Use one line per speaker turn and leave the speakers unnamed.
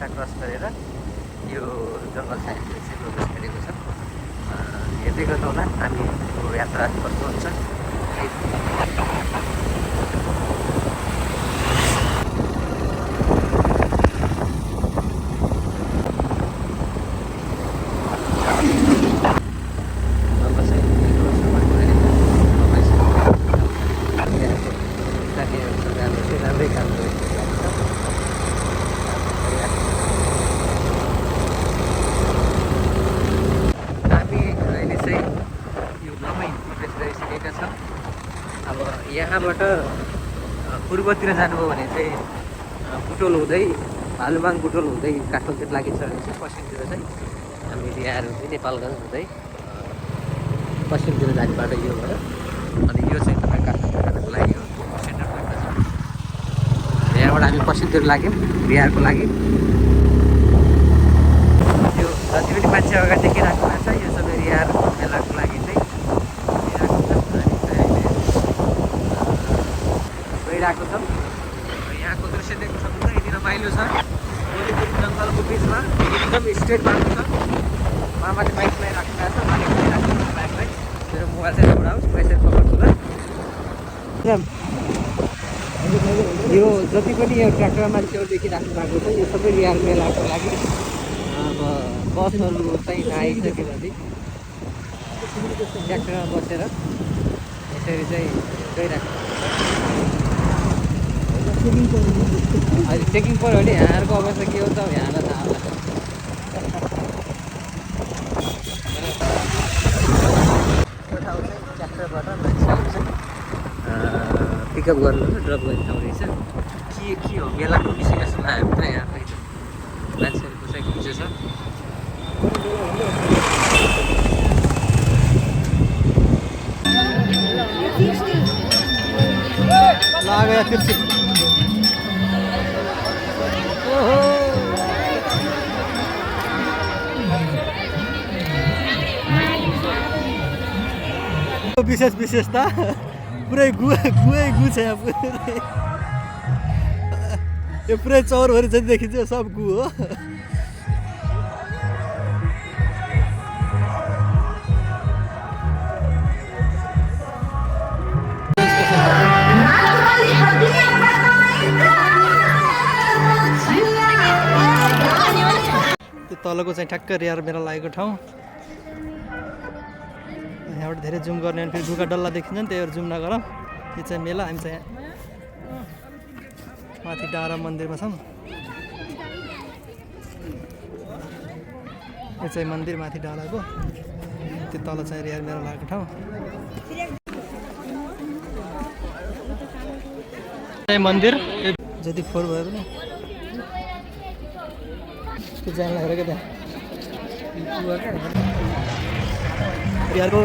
रास्ता क्रस गरेर यो जङ्गल साइडले चाहिँ प्रवेश गरेको छ। हेर्दै गर्नु होला हामीको यात्रा कस्तो हुन्छ। राम्रै काम गरिरहेको छ। हामी अहिले चाहिँ यो लमै प्रवेश गरिसकेका छौँ। अब यहाँबाट पूर्वतिर जानुभयो भने चाहिँ बुटोल हुँदै भालुबाङ बुटोल हुँदै काठमाडौँतिर लागिन्छ भने चाहिँ पश्चिमतिर चाहिँ हामी यहाँ हुँदै नेपालगञ्ज हुँदै पश्चिमतिर जाने बाटो यो भयो। अनि यो चाहिँ तपाईँ काठमाडौँ जानको लागि हो सेन्टर पोइन्टमा छ। यहाँबाट हामी पश्चिमतिर लाग्यौँ बिहारको लागि। यो जति पनि मान्छे अगाडि देखिरहेको छ यो सबै बिहार मेलाको लागि चाहिँ गइरहेको छ। यहाँको दृश्य देख्न सक्नुहुन्छ यति रमाइलो छ। वरिपरि जङ्गलको बिचमा एकदम स्ट्रेट बाटो छ। मामाले बाइक चलाइराख्नु भएको छ, मालिक चलाइराख्नु भएको बाइकलाई। मेरो मोबाइल चाहिँ उडाओस् पैसा पकाउँछु ल। यो जति पनि यो ट्र्याक्टरमा मान्छेहरू देखिराख्नु भएको छ यो सबै बिहार मेलाको लागि। अब बसहरू चाहिँ नआइसक्यो भने ट्र्याक्टरमा बसेर यसरी चाहिँ गइरहेको छ। अहिले चेकिङ पऱ्यो भने यहाँहरूको अवस्था के हुन्छ यहाँलाई थाहा होला। यो ठाउँ चाहिँ ट्र्याक्टरबाट मान्छेहरू चाहिँ पिकअप गर्नु ड्रप गर्ने ठाउँ रहेछ। के हो मेलाको विषय सुना हामी त यहाँ मान्छेहरूको चाहिँ खुसी छ। लाग्यो फिर विशेष विशेषता पुरै गुए गु छ यहाँ पुरै। यो पुरै चौरभरि जति देखिन्छ सब गु हो। त्यो तलको चाहिँ ठ्याक्क रियार मेला लागेको ठाउँ। यहाँबाट धेरै जुम गर्ने भने फेरि ढुका डल्ला देखिन्छ नि, त्यही भएर जुम नगरौँ। यो चाहिँ मेला। हामी चाहिँ माथि डाँडा मन्दिरमा छौँ। यो चाहिँ मन्दिर माथि डाँडाको, त्यो तल चाहिँ रियार मेला लागेको ठाउँ। मन्दिर जति फोहोर भयो पनि त्यो जान लागेर क्या त्यहाँ बिहारको